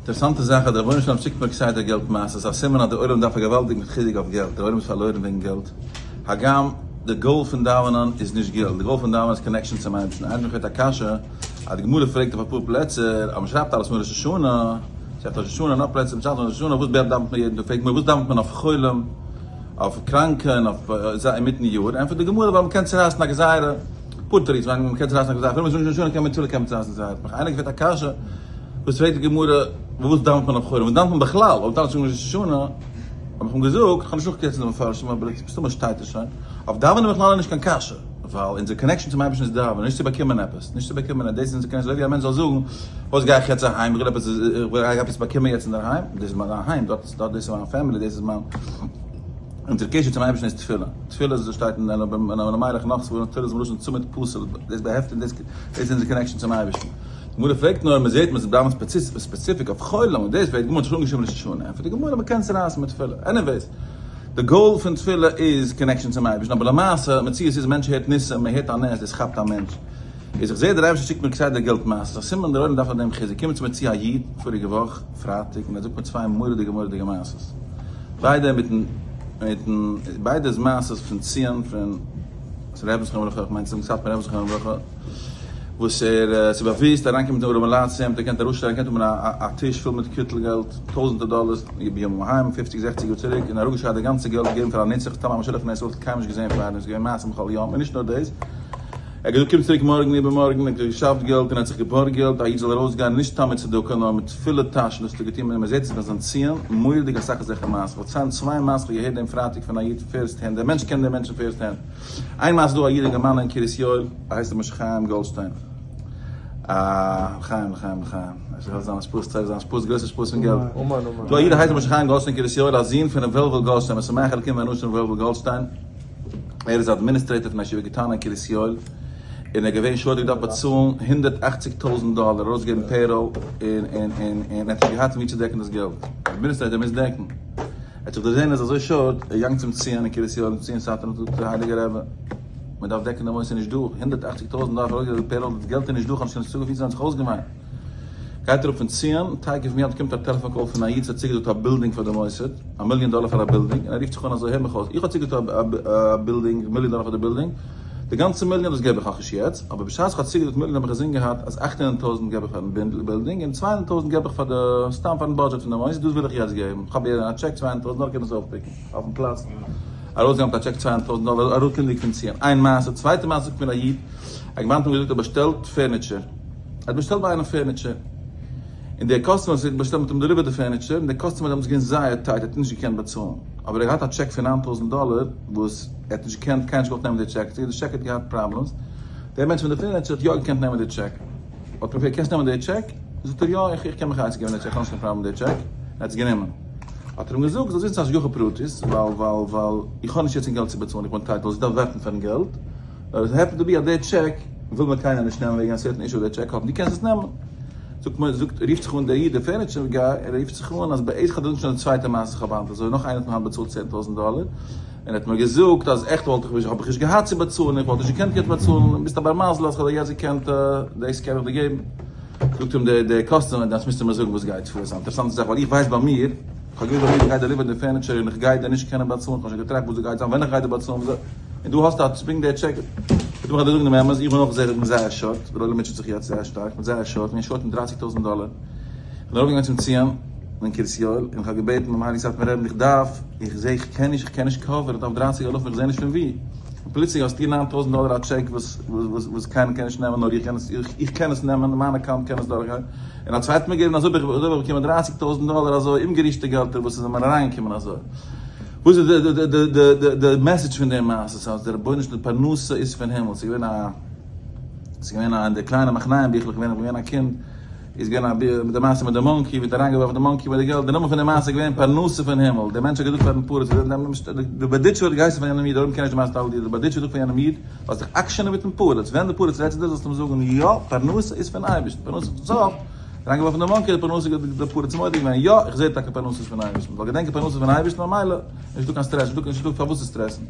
אינטערעסאנטע זאך אז דער רבונו של עולם שיקט מיר כסדר געלט מעשה'ס, א סימן אז דער עולם דארף א געוואלדיגן חיזוק אויף געלט, דער עולם איז פארלוירן וועגן געלט, הגם די goal פון דאווענען איז נישט געלט, די goal פון דאווענען איז connection צום אייבערשטן, איינער האט מיך געפרעגט א קשיא, אז די גמרא פרעגט אויף אפאר פלעצער אז מען שרייבט אלעס מאל ראש השנה, שרייבט ראש השנה נאך פלעצער מען שרייבט ראש השנה, וואס דאווענט מען יעדן טאג, פרעגט מען וואס דאווענט מען אויף חולים, אויף קראנקע און אויף אינמיטן יאר, ענטפערט די גמרא ווייל מען קען צורייסן א גזירה. פאר תירוצים ווען מ'קען צורייסן א גזירה, אפילו מ'איז נישט ראש השנה קען מען תפילה קען מען צורייסן גזירה, האט מיך איינער געפרעגט א קשיא, וואס פרעגט די גמרא וואס דאווענט מען אויף חולים, וואס דאווענט מען בכלל, אויב דאווענט מען ראש השנה, האב איך אים געזאגט, איך האב נישט נאכגעקוקט אין די מפרשים אבער מסתמא שטייט עס שוין, אויף דאווענען בכלל איז נישט קיין קשיא, ווייל אונזער connection צום אייבערשטן איז דאווענען, נישט צו באקומען עפעס, נישט צו באקומען, דאס איז אונזער connection, אזוי ווי א מענטש זאל זאגן, וואס גיי איך יעצט אהיים, איך וויל עפעס, איך גיי עפעס באקומען יעצט אינדערהיים, דאס איז מיין אהיים, דארט דאס איז מיין family, דאס איז מיין. אונזער קשר צום אייבערשטן איז תפילה, תפילה איז וואס שטייט אין אלימלך נאך ספרים, תפילה איז מלשון צמיד פתיל, דאס באהעפט און דאס איז אונזער connection צום אייבערשטן. די גמרא פרעגט נאר, מען זעט מען דאווענט specific אויף חולים, און דאס ווערט גמרא האט שוין אנגעשריבן ראש השנה, ענטפערט די גמרא מען קען צורייסן מיט תפילה, anyways, די goal פון תפילה איז connection צום אייבערשטן, אבער למעשה, מציאות איז מענטש הערט ניסים, מען הערט א נס, דאס כאפט א מענטש. איז איך זעה דער אייבערשטער שיקט מיר כסדר געלט מעשה'ס, א סימן דער עולם דארף אויף דעם חיזוק, קומט צו מיר צו א איד פאריגע וואך פרייטאג און ער זאגט מיר צוויי מורא'דיגע מורא'דיגע מעשה'ס. ביידע מיטן מיטן ביידע איז מעשות פון ציון פון רבי זכרונו לברכה, איך מיין צום סאטמאר רבי זכרונו לברכה, וואס ער ס'איז באוויסט אריינקומען מיט ארעמע לייט צו אים, האט ער געקענט ארויסשטעלן, געקענט האבן א טיש פול מיט קוויטל געלט, טויזענטער דאללערס, בימים ההם, פופציג זעכציג יאר צוריק, און אראפגעשארט די גאנצע געלט געגעבן פאר א נצרך, סתם א משולח פון ארץ ישראל, קיינמאל נישט געזען פארדעם, ס'איז געווען מעשים בכל יום, און נישט נאר דאס, ער האט געזאגט קום צוריק מארגן איבערמארגן, ער האט געשאפט געלט און ער האט זיך געבארגט געלט א איד זאל ארויסגיין נישט סתם מיט צדקה נאר מיט פולע טאשן, דאס האט ער געטון און מען זעט עס ביי זיין ציון מורא'דיג אסאך אזעלכע מעשות, כ'וועל ציילן צוויי מעשות כ'האב געהערט דעם פרייטאג פון א איד first hand, דער מענטש קען דעם מענטשן first hand, איין מעשה דא א איד אינגערמאן אין קרית יואל ער הייסט משה חיים גאלדשטיין א לחיים לחיים לחיים אפשר זאל זיין השפעות זיין השפעות גרויסע השפעות פון געלט, דא א איד ער הייסט משה חיים גאלדשטיין קרית יואל א זון פון ר' וועלוול גאלדשטיין משמח אלקים ואנשים ר' וועלוול גאלדשטיין. ער איז administrator פון א ישיבה קטנה אין קרית יואל, און ער איז געווען שולדיג געדארפט באצאלן 180 טויזנט דאלער, ארויסגעבן payroll, און און און און ער האט נישט געהאט ווי צו דעקן דאס געלט, administrator מוז דעקן. ער האט זיך דערזען ער איז אזוי short, ער איז געגאנגען צום ציון אין קרית יואל, ציון סאטמאר, און זאגט, הייליגער רבי, מען דארף דעקן די מוסד, נישט דא, 180 טויזנט דאלער ארויסגעבן payroll, דאס געלט איז נישט דא, איך האב נישט קיין השגה ווי צו זיין, זיך אויסגעוויינט. גייט אראפ פון ציון, תיכף מיד קומט א טעלעפאן call פון א איד וואס האט צוגעזאגט א בילדינג פאר די מוסד, א מיליאן דאלער פאר א בילדינג, און ער רופט זיך אן אזוי, הער מיך אויס, איך האב צוגעזאגט א בילדינג, מיליאן דאלער פאר די בילדינג, די גאנצע מיליאן דאס געב איך אייך נישט יעצט, אבער בשעת איך האב צוגעזאגט מיליאן האב איך אינזין געהאט אז 800 טויזנט געב איך פארן בילדינג און 200 טויזנט געב איך פאר די, סתם פארן budget פון די מוסד, דאס וויל איך יעצט געבן, איך האב א טשעק 200 טויזנט דאלער קען עס אויפ pick ן אויפן פלאץ, ארויסגעגעבן מיט א טשעק 200 טויזנט דאלער אראפקומענדיג פון ציון, איין מעשה, צווייטע מעשה זאגט מיר א איד, א געוואנט האט מיר געזאגט ער באשטעלט furniture. ער האט באשטעלט ביי איינעם furniture, און דער customer וואס האט באשטעלט האט אים delivered די furniture, און דער customer איז דעמאלטס געווען זייער tight, ער האט נישט געקענט באצאלן, אבער ער האט געהאט א טשעק פון 9000 דאלער וואס ער האט נישט געקענט, קיינער האט נישט געוואלט נעמען די טשעק, די טשעק האט געהאט problems, דער מענטש פון די furniture האט יא געקענט נעמען די טשעק, האט אים געפרעגט קענסט נעמען די טשעק? זאגט ער יא, איך קען מיך א עצה געבן די טשעק, איך האב נישט קיין פראבלעם מיט די טשעק, ער האט עס גענומען. האט ער אים געזאגט זאלסט וויסן ס'איז השגחה פרטית, ווייל ווייל ווייל איך האב נישט יעצט קיין געלט צו באצאלן, איך בין tight, זאלסט דארף ווארטן פארן געלט, נאר עס happen to be אז די טשעק וויל מיר קיינער נישט נעמען וועגן א certain issue די טשעק האבן דו קענסט עס נעמען. זאגט מיר זאגט רופט זיך אן דער איד דער furniture guy ער רופט זיך אן אז בעת כ'האב דאס שוין די צווייטע מעשה איך האב היינט אזוי נאך איינער האט מיר היינט באצאלט 10,000 דאלער און ער האט מיר געזאגט אז עכט וואלט איך נישט האב איך נישט געהאט צו באצאלן איך וואלט נישט געקענט יעצט באצאלן ביסט א בר מזל אז כ'האב דיר יעצט געקענט דאס קען איך דיר געבן. זאגט אים דער דער customer דאס מוזטו מיר זאגן וואס גייט פאר ס'איז א אינטערעסאנטע זאך ווייל איך ווייס ביי מיר כ'האב געוואוסט ביי מיר איך גיי deliver ן די furniture און איך גיי דיר נישט קענען באצאלן כ'האב שוין געטראכט וואס דא גייט זיין ווען איך גיי דיר באצאלן וויאזוי און דא האסטו א צווינג דער טשעק. וועט מיך אדער זאגן דעם אמת, איך בין אויך זייער, איך בין זייער short, דער עולם מוטשעט זיך יעצט זייער שטארק, איך בין זייער short, איך בין short מיט דרייסיג טויזנט דאלער. איך בין ארויפגעגאנגען צום ציון אין קרית יואל, און איך האב געבעטן ביים הייליגן סאטמאר רבי'ן, איך דארף, איך זע איך קען נישט, איך קען נישט cover ן, איך דארף דרייסיג אלפים, איך זע נישט פון וואו. און פלוצלינג האסטו 9000 דאלער א טשעק וואס, וואס, וואס קיינער קען נישט נעמען, נאר איך קען עס, איך קען עס נעמען, מיין account קען עס דורכגיין. און א צווייטער מיר געבן, אזוי האב איך, אזוי האב איך באקומען דרייסיג טויזנט דאלער אזוי אומגערישטע געלטער וואס איז מיר אריינגעקומען אזוי. וואס איז די די די די די message פון די מעשה? אז דער רבונו של עולם פרנסה איז פון הימל, ס'איז געווען א ס'איז געווען א אין די קליינע מחניים ביכלעך געווען איך בין געווען א קינד איז געווען א מיט די מעשה מיט די monkey ווי האט אריינגעווארפן די monkey מיט די געלט, די נאמען פון די מעשה איז געווען פרנסה פון הימל, דער מענטש האט געזאגט פארן פרץ די בארדיטשובער האט געהייסן פאר יענעם איד, דער עולם קען נישט די מעשה טאלט די בארדיטשובער זאגט פאר יענעם איד זאלסט דיך עקשנ'ען מיטן פרץ, ווען די פרץ רעדט צו דיר זאלסטו אים זאגן יא פרנסה איז פון אייבערשטן, פרנסה איז פון סוף. אריינגעווארפן די monkey האט פרנסה די פרץ מודה געווען, יא איך זעה טאקע פרנסה איז פון אייבערשטן, זאל געדענקען פרנסה איז פון אייבערשטן ממילא נישטא קיין סטרעס, נישטא פארוואס צו סטרעסן.